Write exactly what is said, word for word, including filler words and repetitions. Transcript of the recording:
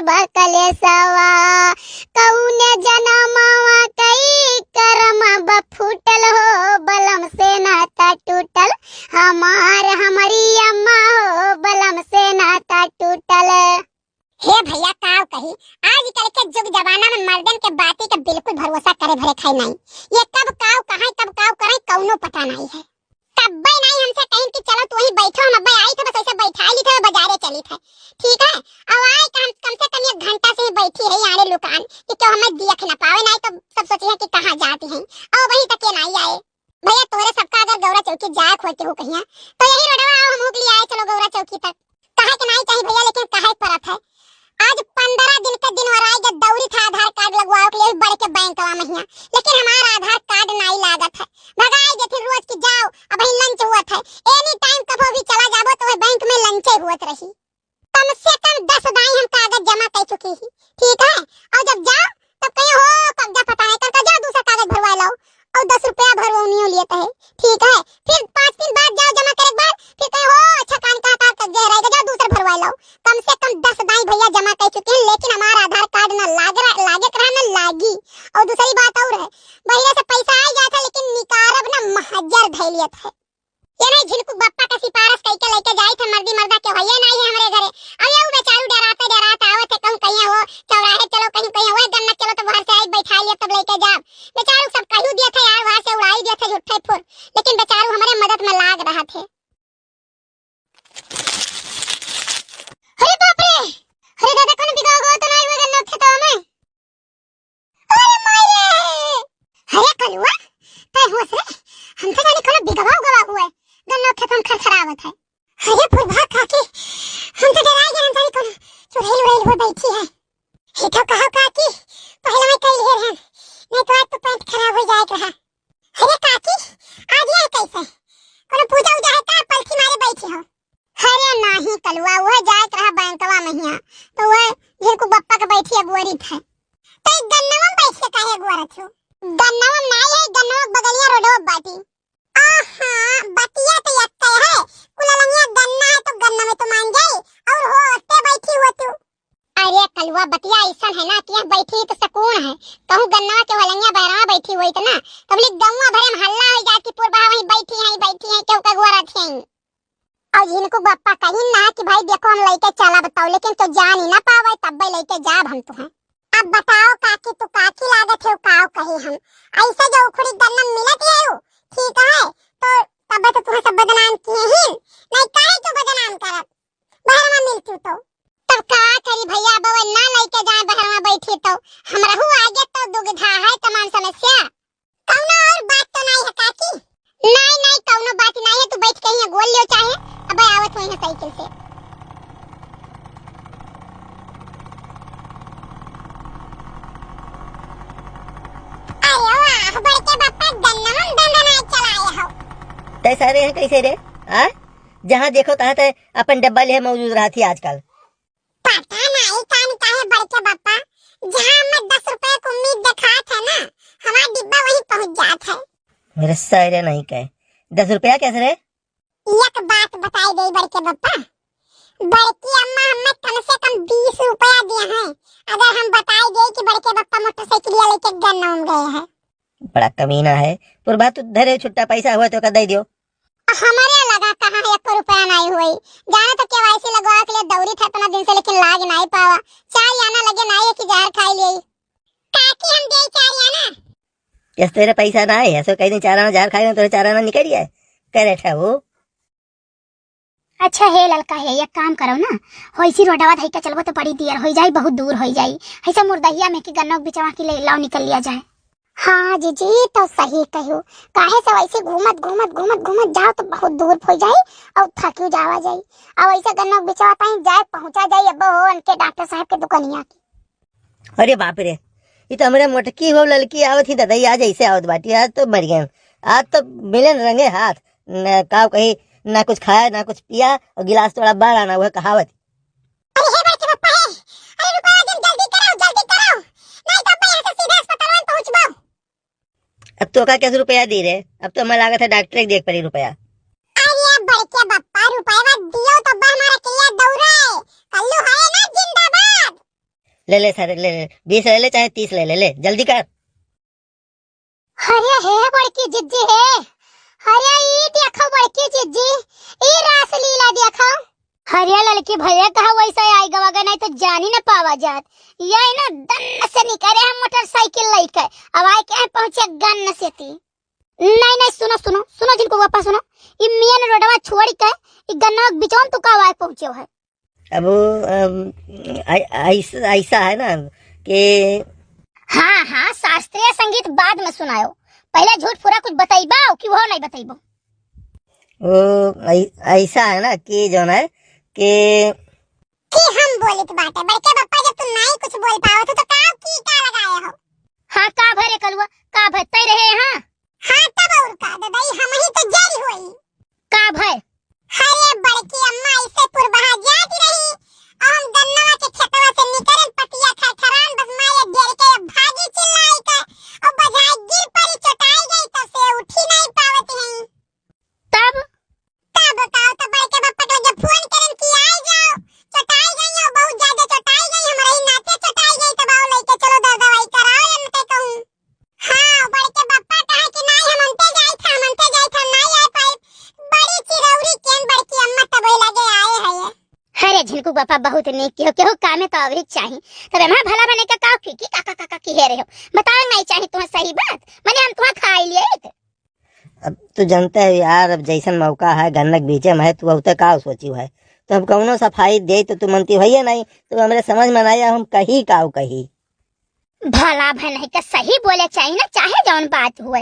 बकलेसवा, कौने जनमवा कई करम ब फूटल हो, बलम से नाता टूटल, हमार हमरी अम्मा हो, बलम से नाता टूटल। हे भइया, काव कही, आजकल के जुग जमाना में मर्दन के बाती के बिल्कुल भरोसा करे भरे खाई नाई। ये कब काव कहाई, कब काव कराई, कौनो पता नाई है। तब्बे नाई हमसे कहिन कि चलो तू वहीं बैठो, हम अब्बे आई थे, बस ऐसे बैठाई ली थे, बजारे चली थे, ठीक है। अब आए कम, कम से कम एक घंटा से ही बैठी रही आड़े लुकान कि क्यों हमें दियख न पावे, नाई तो सब सोची है कि कहाँ जाती हैं। अब वहीं तक ये नाई आए। भइया, तोहरे सबका अगर गौरा चौकी जाए खोए के हो कहिया, तो यही रोडवा आओ, हम हुक लिए आए, चलो गौरा चौकी तक। कहे के नाई चाही भइया, लेकिन कहे के परत है। आज पंद्रह दिन के दिन वराई के दौरी था आधार कार्ड लगवाओ के लिए बड़े के बैंकवा में हिया, लेकिन हमार आधार कार्ड नाई लागत है। भगाई देथिन रोज की जाओ, अबहीं लंच हुअत है। एनी टाइम कभो भी चला जाबो तो वह बैंक में लंचे हुअत रही। कम से कम दस दाई हम कागज जमा कर चुकी ही, ठीक है। और जब जाओ तब कहिए हो कब्जा पता है, तब जाओ दूसरा कागज भरवा लाओ और दस रुपया भरवनियो लेत है, ठीक है। फिर पाँच दिन बाद जाओ जमा करे के बाद, फिर कहिए हो अच्छा कान का तार कब्जे है रहेगा, जाओ दूसरा भरवा लाओ। कम से कम दस दाई भइया जमा कर चुके हैं, लेकिन हमारा आधार कार्ड ना लाग रहा, लागे के रहा ना लागी। और दूसरी बात और है, बहिरे से पैसा आ जाता लेकिन निकारब ना महजर धैलियत है। ये नहीं झिनकू बप्पा का सिफारिश कई के लेके जाई थे, मर्दी मर्दा के भइया नहीं है हमरे घरे। अब ये बेचारू डराते डराते आवत है, कहूँ कहीं हो चौराहे चलो, कहीं कहीं हो गन्ना चलो, तो बाहर से आई बैठा लिया तब लेके जाब। बेचारू सब कहू दिया था यार, वहाँ से उड़ाई दिया था झूठे फुर, लेकिन बेचारू हमारे मदद में लाग रहा थे। अरे बाप रे, अरे दादा, कौन बिगाव गो तो नहीं हुआ गन्ना खेतवा में? अरे माई रे! अरे कलुआ, तै होश रे, हम तो जाने कोनो बिगवा उगवा हुआ है, गन्नो खेत में खरखरावत है। अरे फुलबा काकी, हम तो डराई गए, हम जाने कोनो चुड़ैल उड़ैल हुआ बैठी है। ये तो कहो काकी, पहले मैं कह लिए रहन, नहीं तो आज तो पैंट खराब हो जाए रहा। अरे काकी, आज ये कैसे? कोनो पूजा उजा है का? पलथी मारे बैठी हो? अरे नाही कलुआ, वह जाए के रहा बैंकवा में हिया, तो वह झिनकू बप्पा के बैठी अगुअरी थे। तो ई गन्नवा में बैठ के काहे अगुअरत हो? गन्नवा में नाही है, गन्नवा के बगलिया रोडवा बाटी। आहा, बतिया तो यक्के है, कुललंगिया गन्ना है तो गन्ना में तो मान जाई, और हो ओते बैठी हो तू। अरे कलुआ, बतिया ऐसन है ना कि यहाँ बैठी तो सुकून है, कहूँ गन्नवा के वलंगिया बहरवा बैठी हुई तो ना, तबले गौवा भरे में हल्ला हो जात कि पुरबहा वहीं बैठी हैं, बैठी हैं, क्यों कगुआ रखी हैं। और इनको बप्पा कही ना कि भाई देखो हम लइके चला बताओ, लेकिन तो जान ही ना पावे, तब्बे लइके जाब हम तुहें। अब बताओ काकी, तू काकी लागत है, काव कही हम, ऐसे जो उखड़ी गन्ना मिलत है, ठीक है, तो तब्बे तो तुहें सब बदनाम किए ही, नहीं काहे तू बदनाम करब, बहरवा मिलती तो। तब का करी भइया, अब ना लइके जाए बहरवा बैठी तो, हमरहू आगे तो दुविधा है, तमाम समस्या। कौनो और बात तो नहीं है काकी? नहीं, नहीं, कौनो बात नहीं है, तू बैठ के ही गोल लियो चाहे, अब आवत हुई है साइकिल से। अरे वाह, बड़के बप्पा गन्नवा में धंधा नहीं चलाए हो। तै सारे हैं कैसे रे? आ? जहाँ देखो तहाँ तै अपन डब्बा ले मौजूद रहती आजकल। पता नाई कान काहे बड़के बप्पा, जहाँ हमें दस रुपया के उम्मीद देखात है ना, हमार डिब्बा वहीं पहुँच जात है। मेरे सारे नहीं कहे, दस रुपया कैसे रे? एक बात बताई दे बड़के बप्पा, बड़की अम्मा हमें कम से कम बीस रुपया दिए हैं, अगर हम बताई दे कि बड़के बप्पा मोटरसाइकिलिया लेके गन्ना में गए हैं। बड़ा कमीना है, पुरबा तू धरे छुट्टा पैसा हुआ तो का दे दियो। हमरे लगा कहाँ है, एको रुपया नाई हुई। जाने तो केवाईसी लगवा के लिए दौरी था इतना दिन से, लेकिन लाग नाई पावा। चार आना लगे नाई है कि जहर खाई लिए। काकी हम दे चार आना। यस तेरे पैसा ना है, ऐसे कहीं चार आना जहर खाई ना, तेरे चार आना निकल गया है। करे था वो। अच्छा हे ललका हे, एक काम करो ना, होइसी रोडवा धई के चलबो तो बड़ी देर होई जाई, बहुत दूर होई जाई। ऐसे मुर्दहिया में कि गन्नों के बिचवा की ले लाओ निकल लिया जाए। हाँ जीजी, तो सही कहो, काहे से वैसे घूमत, घूमत, घूमत, घूमत जाओ तो बहुत दूर हो जाई और थकी जावा जाई। और वैसे गन्ना बिचवा ताई जाए पहुँचा जाई, अब हो उनके डॉक्टर साहब के दुकानिया की। अरे बाप रे, ये तो हमरे मोटकी हो ललकी आवत ही दादा, आज ऐसे आवत बाटी, आज तो मर गए, आज तो मिलन रंगे हाथ, न काव कही, ना कुछ खाया ना कुछ पिया, और गिलास थोड़ा बार आना हुआ कहावत। अरे हे बड़के पप्पा हे, अरे रुको, जल्दी करो, जल्दी करो, नहीं तो अब्बे यहाँ से सीधे अस्पताल में पहुँचबो। अब तो का कैसे रुपया दी रे? अब तो हमें लागत है डॉक्टर के देख पड़ी रुपया। अरे बड़के बप्पा, रुपया दियो तो अब्बा हमारा किया दौड़े। कल्लू है ना जिंदाबाद। ले ले सारे, ले ले, बीस ले ले, चाहे तीस ले ले, ले जल्दी कर। अरे हे बड़की जिज्जी हे, अरे ई देखो बड़की जिज्जी, ई रासलीला देखो। अरे ललकी भैया कहा वैसे आई गवा गए, नहीं तो जानी न पावा जात। ये ना दन्न से निकरे हम मोटरसाइकिल लेके, अब आए के पहुँचे गन्न से ती। नहीं, नहीं, सुनो, सुनो, सुनो, झिनकू बापा सुनो, ई मेन रोडवा छोड़ के ई गन्ना के बिचवा में तू का आए पहुँचे है। अब, अम, ऐ-, ऐस-, ऐसा है ना कि हाँ, हाँ, शास्त्रीय संगीत बाद में सुनायो, पहले झूठ पूरा कुछ बतैबा कि वो नहीं बतैबो? वो ऐ-, ऐसा है ना कि जौन है कि कि हम बोलित बाटे, बड़के बप्पा, जब तू नाई कुछ बोल पावत हो, तो का की का लगाए हो? हाँ, का भय रे कलुआ, का भय? तै रहे यहाँ? हाँ, तब और का, ददाई, हम ही तो जरी होई। का भय? अरे बड़की अम्मा, ऐसे पुरबहा जात रही, और हम गन्नवा के खेतवा से निकरन, पतिया खरखरान, बस माँ ये डेर के भागी चिल्लाई का, और बजाय गिर पड़ी, चोटाई गई, तब से उठी नहीं पावत है। तब? तब का, तो बड़के बप्पा के लगे फोन करन कि आई जाओ, चोटाई गई हो, बहुत ज्यादा चोटाई गई, हमरा ही नाते चोटाई गई, तब आओ लेके चलो, दर दवाई कराओ, एनके कहूँ। हाँ, बड़के बप्पा कहा कि नाई, हम अंते जाई था, हम अंते जाई था, नाई आए पाए। बड़ी चिरौरी केन बड़की अम्मा तब ओही लगे आए है ये। अरे झिनकू बापा, बहुत नीक केहू, केहू कामे तो आवरी चाही। तब एमा भला बने का का की, की का का का का की हे रहे हो? बताओ नहीं चाही तुम्हें सही बात, मने हम तुम्हें खाई लिए। अब तू जानते है यार, अब जैसन मौका है, गन्ना के बीचे में है, तू बहुते का सोची है। तो हम कौनो सफाई दे तो तू मनती होइए नहीं, तो हमरे समझ में नहीं आया, हम कही का कही। भला भय नहीं का सही बोले चाही ना, चाहे जौन बात हुए।